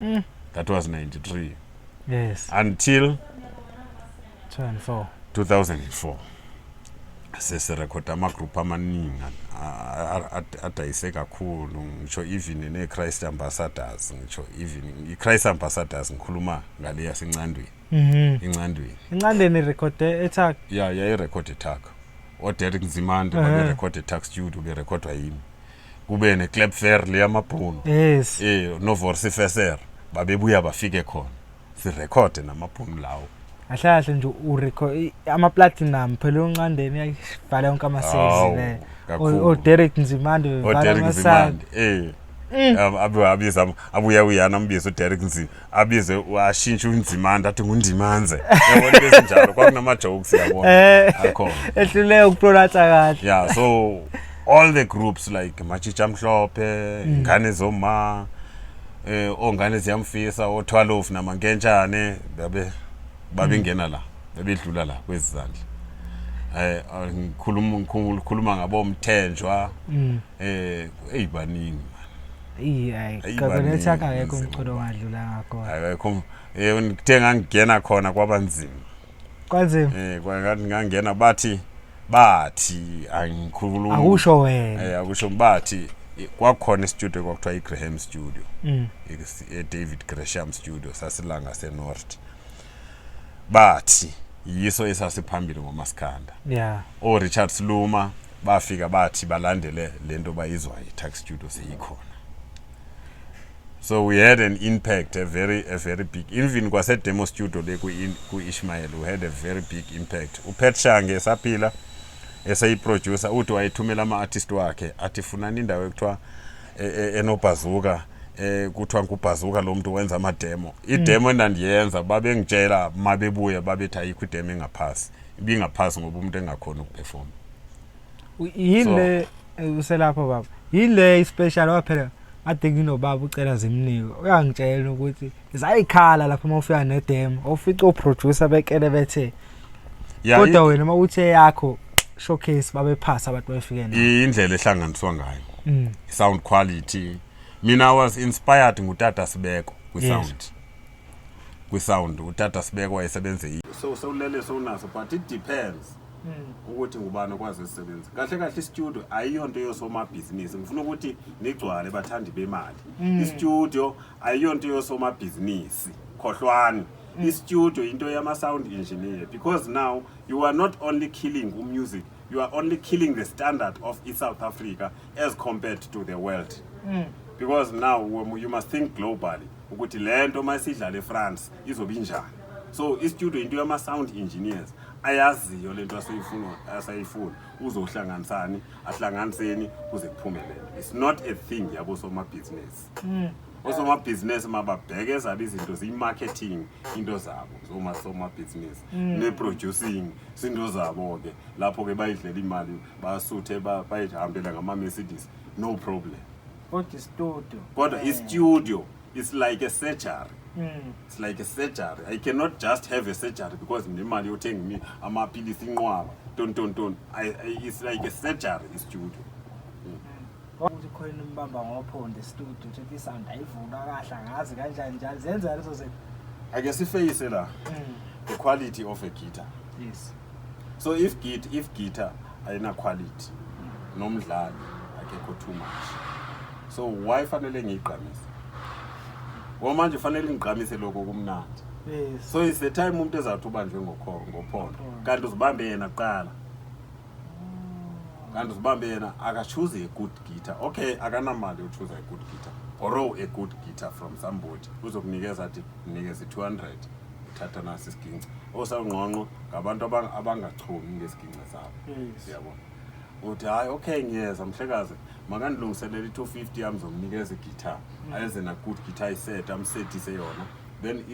That was 93 until 24. 2004 sesirekhoda ama-group amaningi adayise kakhulu, ngisho even ne-Christ Ambassadors, ngisho even i-Christ Ambassadors, ngikhuluma ngale yaseNcandweni. INcandweni. INcandweni recorde eTuck. Ya, yayirekhode eTuck, oDerek Nzimande. Baberekhode eTuck Studio, berekhodwa yimi, kube ne-Clap Fair leyamabhunu. Novorsi Feser babebuya bafike khona, sirekhode namabhunu lawo. Kahle kahle nje urecord ama platinum phela, uNcandweni yayivala yonke ama sales Hawu, le. Kakhulu. O Derek Nzimande bevala oDerek ama sales. Nzimande, abuye abiza, abuye uyana ambize uDerek Nzima, abize ashintshe uNzimande athi nguNdimanze, yabona, besinjalo, kwakunama jokes, yabona, akhona. Ehluleke ukupronounce kahle. Yeah, so all the groups like Machicha Mhlophe, Ingane Zoma, ongane ziyamfisa, oThwalofu namankentshane, babe babengena la, babedlula la kwezizandla. Ngikhuluma ngabo Mthenjwa. Hey, baningi man. Iya, Ayi, kabe baningi, neTuck akekho kunzima. umculo ongadlula ngakhona. Akekho, ngithe ngangena khona kwaba nzima. Kwanzima. Kwangathi ngangena, bathi angikhulumi. Akusho wena. Akusho, bathi kwakukhona istudio kwakuthiwa i-Graham Studio, e-David Gresham Studio, sasilanga se-North, bathi yiso esasiphambili ngoMasikhanda. O-Richard Sluma bafika bathi balandele lento bayizwayo, i-Tuck Studio seyikhona. So we had an impact, a very big, even kwase-demo studio le ku-Ishmael, we had a very big impact. UPet Shange esaphila, eseyiproducer, uthi wayethumela ama-artist wakhe, athi funani indawo ekuthiwa enobhazuka, kuthiwa ngubhazuka lo muntu wenza ama-demo. I-demo endandiyenza, babengitshela mabebuya, babethi ayikho i-demo engaphasi, ibingaphasi ngoba umuntu engakhona ukuperform. Yini So- le uselapho baba, yini le special waphela ade nginobaba ucela zimnike, uyangitshela ukuthi zayikhala lapho uma ufika ne-demo, ufica oproducer bekele bethe kodwa wena uma uthe yakho showcase, babephasa abantu befike nayo. Indlela ehlanganiswa ngayo, sound quality. Mina I was inspired ngutata Sibeko kwi-sound. Kwi-sound utata Sibeko wayesebenze, so sewulele sowunaso, but it depends ukuthi ngubani okwazi ukusebenza kahle kahle. Istudio ayiyonto yosomabhizinisi. Ngifuna ukuthi nigcwale bathandi bemali. Istudio ayiyonto yosomabhizinisi, khohlwani. Istudio into yama-sound engineer, because now you are not only killing umusic, you are only killing the standard of i-South Africa as compared to the world, because now you must think globally ukuthi le nto masidlala eFrance izobe injani. So istudio into yama-sound engineers ayaziyo lento aseyifuna, asayifuna uzohlanganisani, ahlanganiseni kuze kuphume lento. It's not a thing yabo somabhizinisi. Osomabhizinisi mababheke ezabo izinto, ziyi-marketing into zabo zoma somabhizinisi, ne-producing zinto zabo-ke, lapho-ke bayidlela imali, basuthe, bayihambela ngama-Mercedes, no problem. Kodwa istudio Kodwa i-studio is like a surgery. It's like a surgery. I cannot just have a surgery because nemali yothenga amaphilisi inqwaba ton ton ton. It's like a surgery, istudio. Ukuthi khona imbamba ngophondo estudio, ukuthi isound ayivulwa kahle, angazi kanjani njalo zenza lezo zinto. Ake sifeyise la, the quality of a guitar. So if guitar ayina quality, nomdlali akekho too much, so why fanele ngiyigqamise? Ngoba manje fanele ngigqamise lokho kumnandi. So it's the time umuntu ezawuthi ubanjwe ngophondo, kanti uzibambe yena kuqala, kanti uzibambe yena, akachoose a good guitar. Okay, akanamali yochoose a good guitar. Borrow a good guitar from somebody, uzokunikeza, athi nikeza i-200, uthatha nasi isiginci osawungqongqo ngabantu abangachomi ngesiginci sabo. Siyabona uthi hayi, okay, ngiyeza mhlekazi, makandilungiselele i-250 yami, zomnikeza iguitar, ayenze na good guitar iset, amsetise yona, then